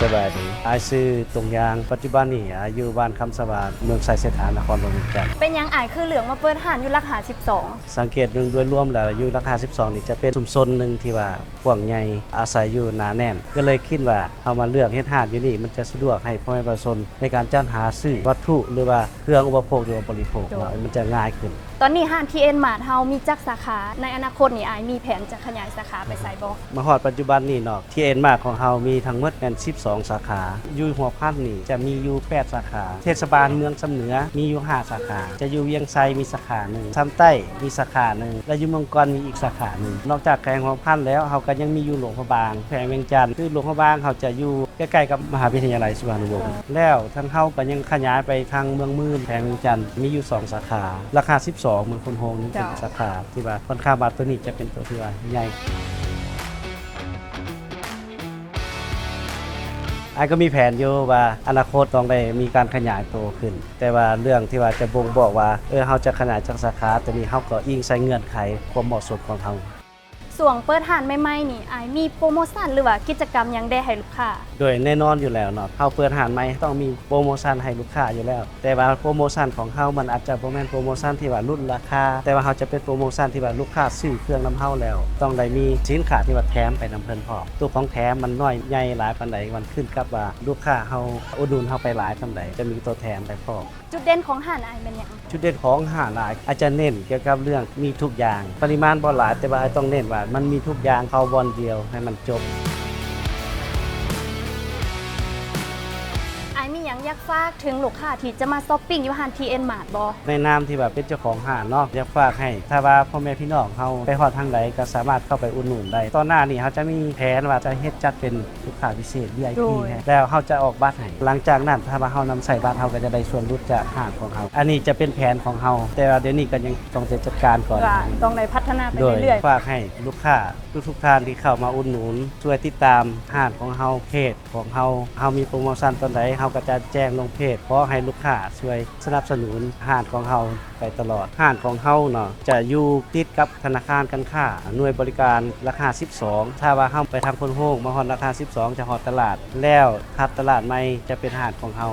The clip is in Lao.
ສະບາຍດີ ອ້າຍຊື່ ຕົງຢາງ ປັດຈຸບັນນີ້ ອ້າຍຢູ່ບ້ານຄຳສະຫວາດ ເມືອງໄຊເສດຖາ ນະຄອນຫຼວງວຽງຈັນ. ເປັນຫຍັງອ້າຍຄືເລືອກມາເປີດຮ້ານຢູ່ຫຼັກຫ້າສິບສອງ? ສັງເກດເບິ່ງໂດຍລວມແລ້ວ ຢູ່ຫຼັກຫ້າສິບສອງນີ້ຈະເປັນຊຸມຊົນໜຶ່ງທີ່ວ່າກວ້າງໃຫຍ່ ອາໄສຢູ່ໜາແໜ້ນ ກໍເລີຍຄິດວ່າເຮົາມາເລືອກເຮັດຮ້ານຢູ່ນີ້ ມັນຈະສະດວກໃຫ້ພໍ່ແມ່ປະຊາຊົນໃນການຈັດຫາຊື້ວັດຖຸ ຫຼືວ່າເຄື່ອງອຸປະໂພກ ຫຼືວ່າບໍລິໂພກເນາະ ມັນຈະງ່າຍຂຶ້ນ. ຕອນນີ້ຮ້ານ ທີເອັນ ມາດ ເຮົາມີຈັກສາຂາ? ໃນອະນາຄົດນີ້ ອ້າຍມີແຜນຈະຂະຫຍາຍສາຂາໄປໃສບໍ່? ມາຮອດປັດຈຸບັນນີ້ເນາະ ທີເອັນ ມາດ ຂອງເຮົາມີທັງໝົດແມ່ນສິບສອງສາຂາ, ຢູ່ຫົວພັນນີ້ຈະມີຢູ່ແປດສາຂາ, ເທດສະບານເມືອງຊຳເໜືອມີຢູ່ຫ້າສາຂາ, ຈະຢູ່ວຽງໄຊມີສາຂາໜຶ່ງ, ຊຳໃຕ້ມີສາຂາໜຶ່ງ ແລະ ຢູ່ເມືອງກ່ອນມີອີກສາຂາໜຶ່ງ. ນອກຈາກແຂວງຫົວພັນແລ້ວ ເຮົາກໍຍັງມີຢູ່ຫຼວງພະບາງ ແຂວງວຽງຈັນ, ຄືຫຼວງພະບາງເຮົາຈະຢູ່ ໃກ້ໆກັບມະຫາວິທະຍາໄລສຸວານຸວົງ ເຈົ້າ ແລ້ວທາງເຮົາກໍຍັງຂະຫຍາຍໄປທາງເມືອງໝື່ນ ແຂວງວຽງຈັນ ມີຢູ່ສອງສາຂາ, ຫຼັກຫ້າສິບສອງ ເມືອງໂພນໂຮງ ນີ້ເປັນ ເຈົ້າ ສາຂາທີ່ວ່າຂ້ອນຂ້າງວ່າໂຕນີ້ຈະເປັນໂຕທີ່ວ່າໃຫຍ່. ອ້າຍກໍມີແຜນຢູ່ວ່າອະນາຄົດຕ້ອງໄດ້ມີການຂະຫຍາຍໂຕຂຶ້ນ, ແຕ່ວ່າເລື່ອງທີ່ວ່າຈະບົ່ງບອກວ່າ ເອີ ເຮົາຈະຂະຫຍາຍຈັກສາຂາ ໂຕນີ້ເຮົາກໍອີງໃສ່ເງື່ອນໄຂຄວາມເໝາະສົມຂອງເຮົາ. ຊ່ວງເປີດຮ້ານໃໝ່ໆນີ້ ອ້າຍມີໂປຣໂມຊັນ ຫຼືວ່າກິດຈະກຳຫຍັງແດ່ໃຫ້ລູກຄ້າ? ໂດຍແນ່ນອນຢູ່ແລ້ວເນາະ ເຮົາເປີດຮ້ານໃໝ່ຕ້ອງມີໂປຣໂມຊັນໃຫ້ລູກຄ້າຢູ່ແລ້ວ, ແຕ່ວ່າໂປຣໂມຊັນຂອງເຮົາມັນອາດຈະບໍ່ແມ່ນໂປຣໂມຊັນທີ່ວ່າຫຼຸດລາຄາ, ແຕ່ວ່າເຮົາຈະເປັນໂປຣໂມຊັນທີ່ວ່າລູກຄ້າຊື້ເຄື່ອງນຳເຮົາແລ້ວ ຕ້ອງໄດ້ມີສິນຄ້າທີ່ວ່າແຖມໄປນຳເພິ່ນພ້ອມ. ໂຕຂອງແຖມມັນນ້ອຍໃຫຍ່ຫຼາຍປານໃດ ມັນຂຶ້ນກັບວ່າລູກຄ້າເຮົາອຸດໜູນເຮົາໄປຫຼາຍສ່ຳໃດ ຈະມີໂຕແຖມໄປພ້ອມ. ຈຸດເດັ່ນຂອງຮ້ານອ້າຍແມ່ນຫຍັງ? ຈຸດເດັ່ນຂອງຮ້ານອ້າຍ ອາດຈະເນັ້ນກ່ຽວກັບເລື່ອງມີທຸກຢ່າງ, ປະລິມານບໍ່ຫຼາຍ ແຕ່ວ່າອ້າຍຕ້ອງເນັ້ນວ່າມັນມີທຸກຢ່າງເຂົ້າບ່ອນດຽວໃຫ້ມັນຈົບ. ອ້າຍມີຫຍັງຢາກຝາກເຖິງລູກຄ້າທີ່ຈະມາຊັອບປິງຢູ່ຮ້ານ ທີເອັນ ມາດ ບໍ່? ໃນນາມທີ່ວ່າເປັນເຈົ້າຂອງຮ້ານເນາະ ຢາກຝາກໃຫ້ ຖ້າວ່າພໍ່ແມ່ພີ່ນ້ອງເຮົາໄປຮອດທາງໃດ ກໍສາມາດເຂົ້າໄປອຸດໜູນໄດ້. ຕອນໜ້ານີ້ເຮົາຈະມີແຜນວ່າຈະເຮັດຈັດເປັນ ລູກຄ້າພິເສດ ວີໄອພີ ໂດຍ ແລ້ວເຮົາຈະອອກບັດໃຫ້. ຫຼັງຈາກນັ້ນ ຖ້າວ່າເຮົານຳໃຊ້ບັດ ເຮົາກໍຈະໄດ້ສ່ວນຫຼຸດຈາກຮ້ານຂອງເຮົາ. ອັນນີ້ຈະເປັນແຜນຂອງເຮົາ, ແຕ່ວ່າດຽວນີ້ກໍຍັງຕ້ອງໄດ້ຈັດການກ່ອນ. ກໍຕ້ອງໄດ້ພັດທະນາໄປເລື້ອຍໆ. ໂດຍ ຝາກໃຫ້ລູກຄ້າທຸກໆທ່ານທີ່ເຂົ້າມາອຸດໜູນ ຊ່ວຍຕິດຕາມຮ້ານຂອງເຮົາ, ເພຈຂອງເຮົາ. ເຮົາມີໂປຣໂມຊັນຕອນໃດ ເຮົາກໍຈະແຈ້ງລົງເພຈ. ຂໍໃຫ້ລູກຄ້າຊ່ວຍສະໜັບສະໜູນຮ້ານຂອງເຮົາ ໄປຕະຫຼອດ. ຮ້ານຂອງເຮົາເນາະ ຈະຢູ່ຕິດກັບທະນາຄານການຄ້າ ໜ່ວຍບໍລິການຫຼັກຫ້າສິບສອງ. ຖ້າວ່າເຮົາໄປທາງໂພນໂຮງ ມາຮອດຫຼັກຫ້າສິບສອງ ຈະຮອດຕະຫຼາດ, ແລ້ວຖັດຕະຫຼາດໃໝ່ຈະເປັນຮ້ານຂອງເຮົາ.